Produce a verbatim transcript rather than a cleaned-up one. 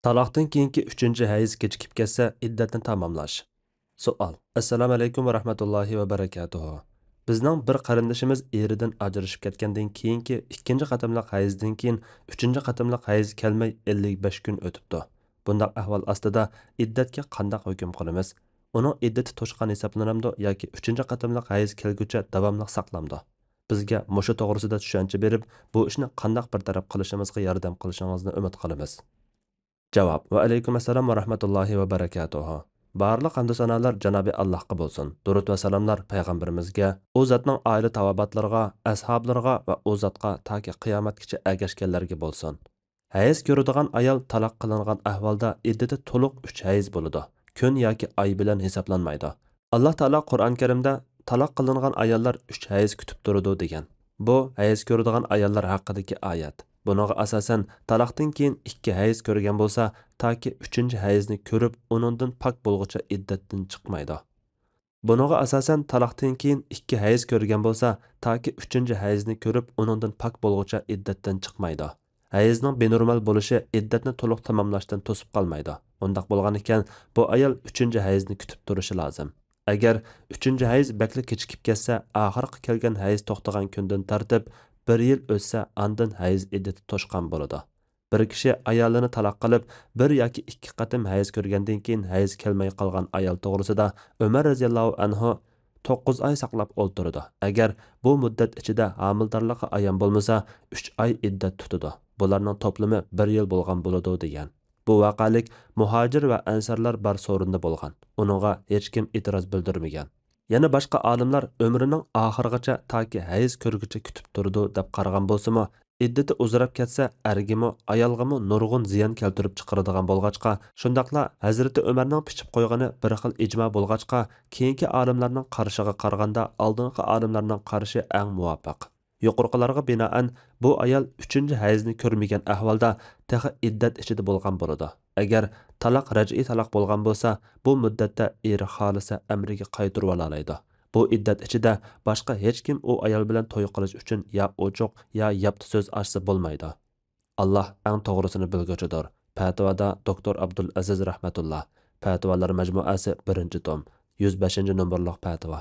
تالاقتىن كېيىنكى ئۈچىنچى ھەيز كېچىكىپ كەتسە، ئىددەتنى تاماملاش. سوئال. ئەسسالامۇ ئەلەيكۇم ۋە رەھمەتۇللاھى ۋە بەرەكاتۇھۇ. بىزنىڭ بىر قېرىندىشىمىز ئېرىدىن ئاجرىشىپ كەتكەندىن كېيىنكى ئىككىنچى قېتىملىق ھەيزدىن كېيىن ئۈچىنچى قېتىملىق ھەيز كەلمەي ئەللىك بەش كۈن ئۆتۈپتۇ. بۇنداق ئەھۋال ئاستىدا ئىددەتكە قانداق ھۆكۈم قىلىمىز؟ ئۇنىڭ ئىددىتى توشقان ھېسابلىنامدۇ ياكى ئۈچىنچى قېتىملىق ھەيز كەلگۈچە داۋاملىق ساقلامدۇ؟ بىزگە مۇشۇ توغرىسىدا چۈشەنچە بېرىپ، بۇ ئىشنى قانداق بىر تەرەپ قىلىشىمىزغا ياردەم قىلىشىڭىزنى ئۈمىد قىلىمىز. جاۋاب. ۋە ئەلەيكۇم ئەسسالام ۋە رەھمەتۇللاھى ۋە بەرەكاتۇھۇ. بارلىق ھەمدۇ سانالار جانابى ئاللاھقا بولسۇن، دۇرۇت ۋە سالاملار پەيغەمبىرىمىزگە، ئۇ زاتنىڭ ئائىلە تاۋابىئاتلىرىغا، ئەسھابلىرىغا ۋە ئۇ زاتقا تاكى قىيامەتكىچە ئەگەشكەنلەرگە بولسۇن. ھەيز كۆرىدىغان ئايال تالاق قىلىنغان ئەھۋالدا ئىددىتى تولۇق ئۈچ ھەيز بولىدۇ، كۈن ياكى ئاي بىلەن ھېسابلانمايدۇ. ئاللاھ تائالا قۇرئان كەرىمدە، تالاق قىلىنغان ئاياللار ئۈچ ھەيز كۈتۈپ تۇرىدۇ، دېگەن. بۇ ھەيز كۆرىدىغان ئاياللار ھەققىدىكى ئايەت. بۇنىڭغا ئاساسەن، تالاقتىن كېيىن ئىككى ھەيز كۆرگەن بولسا، تاكى ئۈچىنچى ھەيزنى كۆرۈپ، ئۇنىڭدىن پاك بولغۇچە ئىددەتتىن چىقمايدۇ. بۇنىڭغا ئاساسەن، تالاقتىن كېيىن ئىككى ھەيز كۆرگەن بولسا، تاكى ئۈچىنچى ھەيزنى كۆرۈپ، ئۇنىڭدىن پاك بولغۇچە ئىددەتتىن چىقمايدۇ. ھەيزنىڭ بىنورمال بولۇشى ئىددەتنى تولۇق تاماملاشتىن توسۇپ قالمايدۇ. ئۇنداق بولغان ئىكەن، بۇ ئايال ئۈچىنچى ھەيزنى كۈتۈپ تۇرۇشى لازىم. ئەگەر ئۈچىنچى ھەيز بەكلا كېچىكىپ كەتسە، ئاخىرقى كەلگەن ھەيز توختىغان كۈندىن تارتىپ بىر يىل ئۆتسە، ئاندىن ھەيز ئىددىتى توشقان بولىدۇ. بىر كىشى ئايالىنى تالاق قىلىپ، بىر ياكى ئىككى قېتىم ھەيز كۆرگەندىن كېيىن ھەيز كەلمەي قالغان ئايال توغرىسىدا ئۆمەر رەزىياللاھۇ ئەنھۇ توققۇز ئاي ساقلاپ ئولتۇرىدۇ. ئەگەر بۇ مۇددەت ئىچىدە ھامىلىدارلىقى ئايان بولمىسا، ئۈچ ئاي ئىددەت تۇتىدۇ. بۇلارنىڭ توپلىمى بىر يىل بولغان بولىدۇ، دېگەن. بۇ ۋەقەلىك مۇھاجىر ۋە ئەنسارلار بار سورۇندا بولغان. ئۇنىڭغا ھېچكىم ئېتىراز بىلدۈرمىگەن. يەنە باشقا ئالىملار ئۆمرىنىڭ ئاخىرىغىچە تاكى ھەيز كۆرگۈچە كۈتۈپ تۇرىدۇ، دەپ قارىغان بولسىمۇ، ئىددىتى ئۇزىراپ كەتسە، ئەرگىمۇ، ئايالغىمۇ نۇرغۇن زىيان كەلتۈرۈپ چىقىرىدىغان بولغاچقا، شۇنداقلا ھەزرىتى ئۆمەرنىڭ پىچىپ قويغىنى بىر خىل ئىجما بولغاچقا، كېيىنكى ئالىملارنىڭ قارىشىغا قارىغاندا ئالدىنقى ئالىملارنىڭ قارىشى ئەڭ مۇۋاپىق. يۇقىرىقىلارغا بىنائەن، بۇ ئايال ئۈچىنچى ھەيزنى كۆرمىگەن ئەھۋالدا تېخى ئىددەت ئىچىدە بولغان بولىدۇ. ئەگەر تالاق رەجئىي تالاق بولغان بولسا، بۇ مۇددەتتە ئېرى خالىسا ئەمرىگە قايتۇرۇۋالالايدۇ. بۇ ئىددەت ئىچىدە باشقا ھېچكىم ئۇ ئايال بىلەن توي قىلىش ئۈچۈن يا ئوچۇق، يا ياپتا سۆز ئاچسا بولمايدۇ. ئاللاھ ئەڭ توغرىسىنى بىلگۈچىدۇر. پەتىۋادا دوكتور ئابدۇلئەزىز رەھمەتۇللا. پەتىۋالار مەجمۇئەسى، بىرىنچى توم، يۈز بەشىنچى نومۇرلۇق پەتىۋا.